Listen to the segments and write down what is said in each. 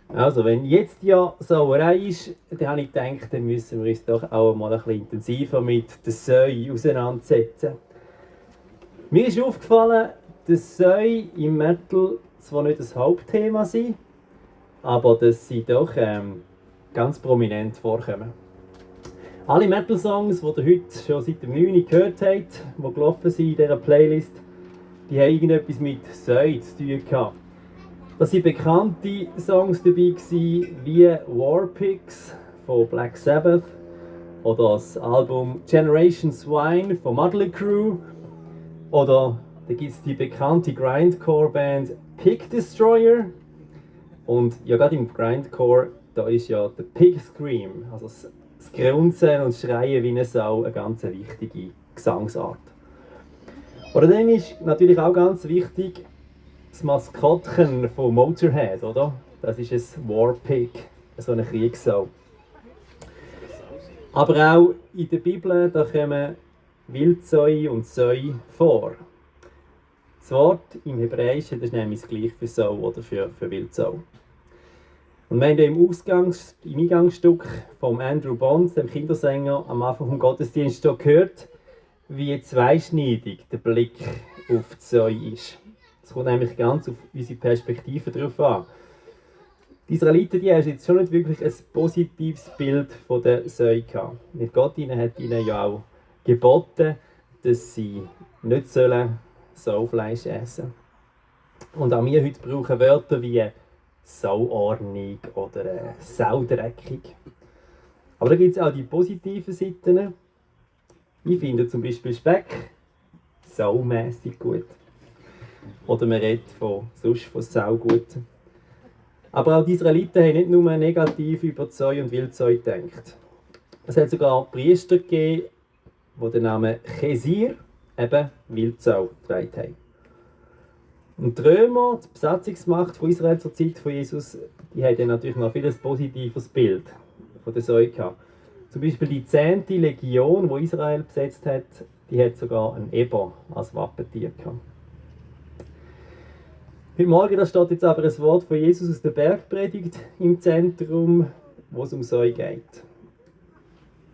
Also, wenn jetzt ja Sauerei ist, dann habe ich gedacht, dann müssen wir uns doch auch mal ein bisschen intensiver mit der Säue auseinandersetzen. Mir ist aufgefallen, dass Säue im Metal zwar nicht das Hauptthema sind, aber dass sie doch ganz prominent vorkommen. Alle Metal-Songs, die ihr heute schon seit dem 9. gehört habt, die gelaufen sind in dieser Playlist, die haben irgendetwas mit Säue zu tun gehabt. Da waren bekannte Songs dabei wie Warpigs von Black Sabbath oder das Album Generation Swine von Mötley Crüe oder da gibt es die bekannte Grindcore-Band Pig Destroyer und ja, gerade im Grindcore, da ist ja der Pig Scream, also das Grunzen und Schreien wie eine Sau, eine ganz wichtige Gesangsart. Oder dann ist natürlich auch ganz wichtig das Maskottchen von Motorhead, oder? Das ist ein Warpig, so eine Kriegssau. Aber auch in der Bibel da kommen Wildsäue und Säue vor. Das Wort im Hebräischen das ist nämlich das gleiche für Sau oder für Wildsau. Und wir haben im Eingangsstück von Andrew Bond, dem Kindersänger, am Anfang des Gottesdienstes gehört, wie zweischneidig der Blick auf die Säue ist. Es kommt nämlich ganz auf unsere Perspektive drauf an. Die Israeliten die haben jetzt schon nicht wirklich ein positives Bild von der Säue gehabt. Mit Gott hat ihnen ja auch geboten, dass sie nicht Saufleisch essen sollen. Und auch wir heute brauchen Wörter wie sauordnig oder saudreckig. Aber da gibt es auch die positiven Seiten. Ich finde zum Beispiel Speck saumässig gut. Oder man redet sonst von saugut. Aber auch die Israeliten haben nicht nur negativ über die Säue und Wildssäue gedacht. Es hat sogar Priester gegeben, die den Namen Chesir, eben Wildsau, getragen haben. Und die Römer, die Besatzungsmacht von Israel zur Zeit von Jesus, die haben natürlich noch viel positives Bild von der Säue gehabt. Zum Beispiel die 10. Legion, die Israel besetzt hat, die hat sogar einen Eber als Wappentier gehabt. Heute Morgen da steht jetzt aber ein Wort von Jesus aus der Bergpredigt im Zentrum, wo es um Säue geht.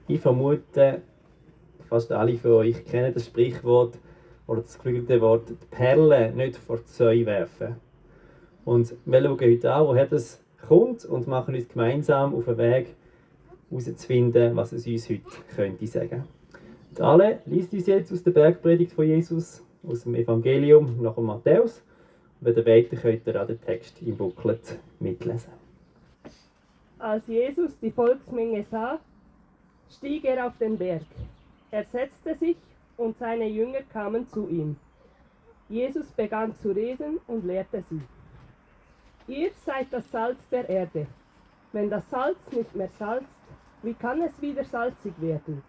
Ich vermute, fast alle von euch kennen das Sprichwort oder das geflügelte Wort, die Perle nicht vor die Säue werfen. Und wir schauen heute an, woher das kommt und machen uns gemeinsam auf den Weg, herauszufinden, was es uns heute könnte sagen. Und alle liest uns jetzt aus der Bergpredigt von Jesus, aus dem Evangelium nach dem Matthäus. Wenn ihr wollt, könnt ihr auch den Text im Booklet mitlesen. Als Jesus die Volksmenge sah, stieg er auf den Berg. Er setzte sich und seine Jünger kamen zu ihm. Jesus begann zu reden und lehrte sie. Ihr seid das Salz der Erde. Wenn das Salz nicht mehr salzt, wie kann es wieder salzig werden?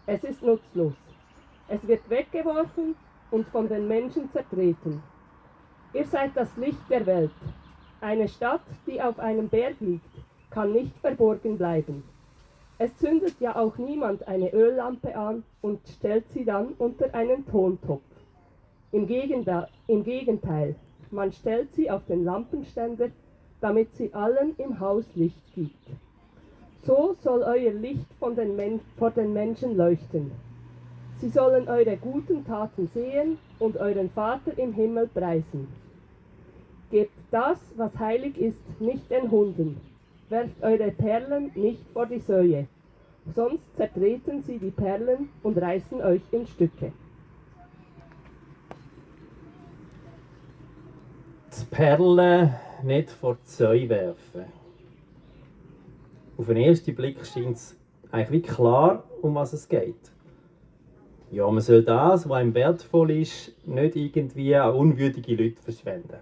Es ist nutzlos. Es wird weggeworfen und von den Menschen zertreten. Ihr seid das Licht der Welt. Eine Stadt, die auf einem Berg liegt, kann nicht verborgen bleiben. Es zündet ja auch niemand eine Öllampe an und stellt sie dann unter einen Tontopf. Im Gegenteil, man stellt sie auf den Lampenständer, damit sie allen im Haus Licht gibt. So soll euer Licht vor den Menschen leuchten. Sie sollen eure guten Taten sehen und euren Vater im Himmel preisen. Gebt das, was heilig ist, nicht den Hunden. Werft eure Perlen nicht vor die Säue, sonst zertreten sie die Perlen und reißen euch in Stücke. Die Perlen nicht vor die Säue werfen. Auf den ersten Blick scheint es eigentlich wie klar, um was es geht. Ja, man soll das, was einem wertvoll ist, nicht irgendwie an unwürdige Leute verschwenden.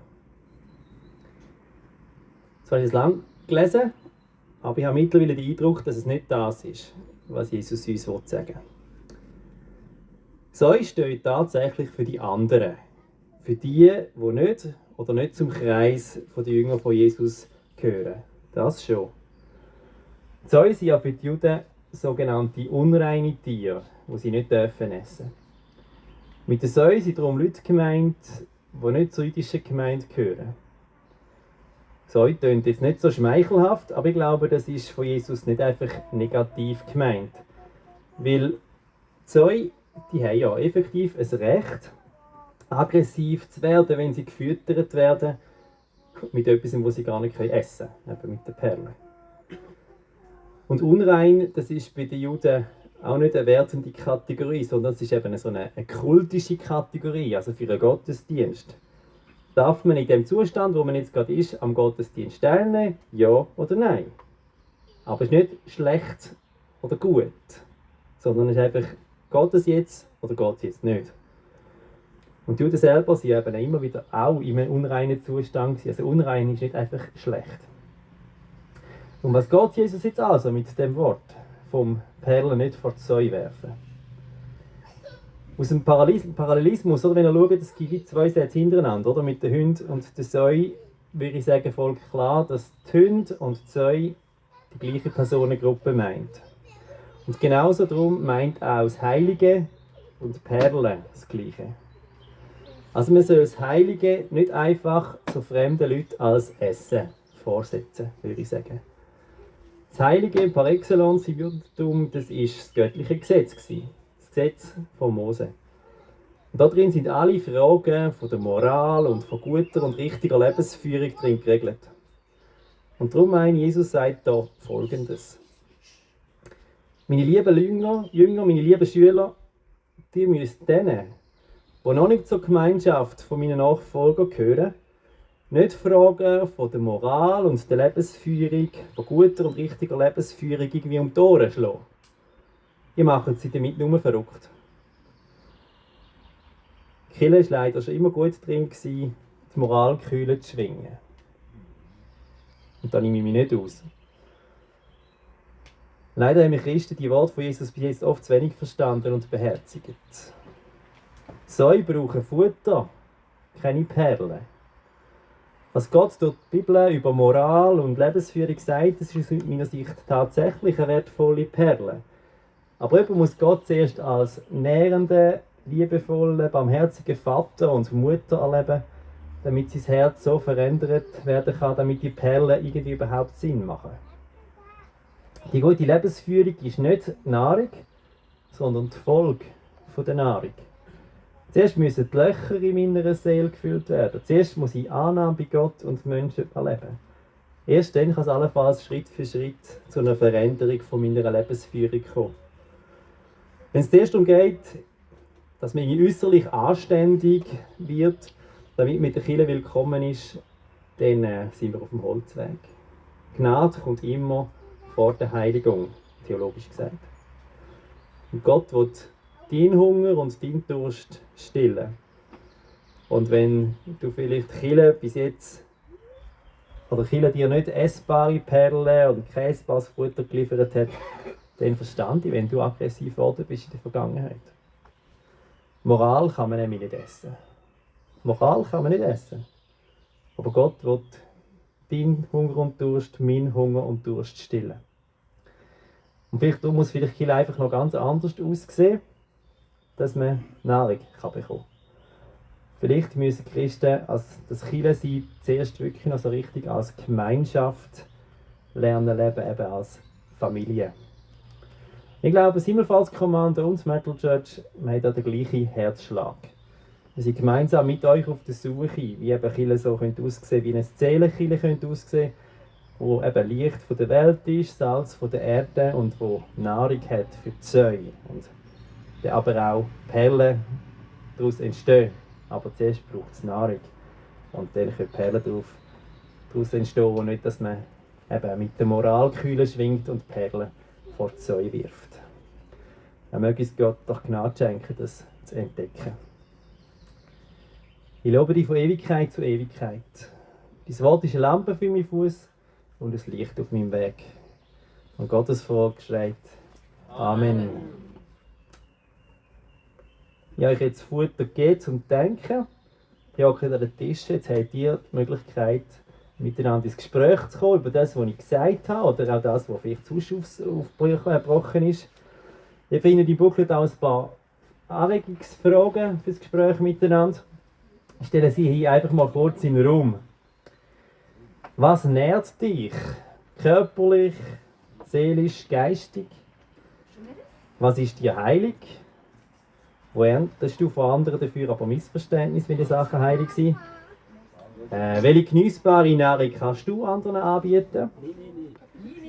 Das habe ich lange gelesen, aber ich habe mittlerweile den Eindruck, dass es nicht das ist, was Jesus uns sagen will. Säue steht tatsächlich für die anderen. Für die nicht oder nicht zum Kreis der Jünger von Jesus gehören. Das schon. Die Säue sind ja für die Juden sogenannte unreine Tiere, die sie nicht essen dürfen. Mit der Säue sind darum Leute gemeint, die nicht zur jüdischen Gemeinde gehören. Säu klingt jetzt nicht so schmeichelhaft, aber ich glaube, das ist von Jesus nicht einfach negativ gemeint. Weil die Säue, die haben ja effektiv ein Recht, aggressiv zu werden, wenn sie gefüttert werden mit etwas, was sie gar nicht essen können, eben mit den Perlen. Und unrein, das ist bei den Juden auch nicht eine wertende Kategorie, sondern es ist eben so eine kultische Kategorie, also für einen Gottesdienst. Darf man in dem Zustand, wo man jetzt gerade ist, am Gottesdienst teilnehmen? Ja oder nein? Aber es ist nicht schlecht oder gut, sondern es ist einfach, geht es jetzt oder geht es jetzt nicht? Und die Juden selber sind eben immer wieder auch in einem unreinen Zustand. Also unrein ist nicht einfach schlecht. Und was geht Jesus jetzt also mit dem Wort? Vom Perlen nicht vor die Säue werfen. Aus dem Parallelismus, oder wenn ihr schaut, es gibt zwei Sätze hintereinander, oder? Mit den Hunden und der Säue, würde ich sagen, voll klar, dass die Hunde und die Säue die gleiche Personengruppe meint. Und genauso darum meint auch das Heilige und Perlen das Gleiche. Also man soll das Heilige nicht einfach so fremden Leuten als Essen vorsetzen, würde ich sagen. Das Heilige par excellence im Judentum, das war das göttliche Gesetz. Das Gesetz von Mose. Und darin sind alle Fragen von der Moral und von guter und richtiger Lebensführung drin geregelt. Und darum meint Jesus sagt da Folgendes. Meine lieben Jünger, meine lieben Schüler, die müssen denen, die noch nicht zur Gemeinschaft von meinen Nachfolgern gehören, nicht Fragen von der Moral und der Lebensführung, von guter und richtiger Lebensführung irgendwie um die Ohren schlagen. Ihr macht sie damit nur verrückt. Die Kirche war leider schon immer gut drin, die Moralkühle zu schwingen. Und da nehme ich mich nicht aus. Leider haben wir Christen die Worte von Jesus bis jetzt oft zu wenig verstanden und beherzigt. Säue brauchen Futter, keine Perlen. Was Gott durch die Bibel über Moral und Lebensführung sagt, das ist aus meiner Sicht tatsächlich eine wertvolle Perle. Aber jemand muss Gott zuerst als nährenden, liebevollen, barmherzigen Vater und Mutter erleben, damit sein Herz so verändert werden kann, damit die Perlen irgendwie überhaupt Sinn machen. Die gute Lebensführung ist nicht Nahrung, sondern die Folge der Nahrung. Zuerst müssen die Löcher in meiner Seele gefüllt werden. Zuerst muss ich Annahme bei Gott und Menschen erleben. Erst dann kann es allenfalls Schritt für Schritt zu einer Veränderung von meiner Lebensführung kommen. Wenn es zuerst darum geht, dass man äußerlich anständig wird, damit mit der Kirche willkommen ist, dann sind wir auf dem Holzweg. Gnade kommt immer vor der Heiligung, theologisch gesagt. Und Gott will deinen Hunger und deinen Durst stillen. Und wenn du vielleicht Kirche bis jetzt oder Kirche dir nicht essbare Perlen oder kein essbares Futter geliefert hat, dann verstand ich, wenn du aggressiv geworden bist in der Vergangenheit. Moral kann man nämlich nicht essen. Moral kann man nicht essen. Aber Gott will deinen Hunger und Durst, meinen Hunger und Durst stillen. Und vielleicht muss Kirche einfach noch ganz anders aussehen, dass man Nahrung bekommen kann. Vielleicht müssen Christen als das Kirchensein zuerst wirklich noch so richtig als Gemeinschaft lernen leben, eben als Familie. Ich glaube, das Himmelfahrtskommando und das Metal Church haben da den gleichen Herzschlag. Wir sind gemeinsam mit euch auf der Suche, wie eben Kirche so aussehen könnte, wie eine Seelenkirche aussehen könnte, wo eben Licht von der Welt ist, Salz von der Erde und wo Nahrung hat für die Säue. Und dann aber auch Perlen daraus entstehen. Aber zuerst braucht es Nahrung. Und dann können Perlen daraus entstehen, und nicht, dass man eben mit der Moralkühle schwingt und Perlen vor die Säue wirft. Er möge uns Gott doch Gnade schenken, das zu entdecken. Ich lobe dich von Ewigkeit zu Ewigkeit. Dein Wort ist eine Lampe für meinen Fuß und ein Licht auf meinem Weg. Und Gottes Volk schreit Amen. Ich habe euch jetzt Futter gegeben zum Denken. Ich hocke an den Tisch. Jetzt habt ihr die Möglichkeit, miteinander ins Gespräch zu kommen über das, was ich gesagt habe, oder auch das, was vielleicht sonst aufgebrochen ist. Ihr findet im Booklet auch ein paar Anregungsfragen für das Gespräch miteinander. Ich stelle sie hier einfach mal kurz in den Raum. Was nährt dich? Körperlich, seelisch, geistig? Was ist dir heilig? Wo erntest du von anderen dafür aber Missverständnis, wenn die Sachen heilig sind? Welche geniessbare Nahrung kannst du anderen anbieten?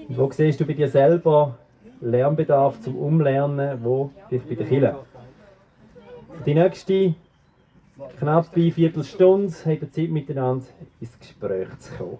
Und wo siehst du bei dir selber Lernbedarf zum Umlernen, wo vielleicht bei der Kirche? Für die nächste knappe Viertelstunde habt ihr Zeit miteinander ins Gespräch zu kommen.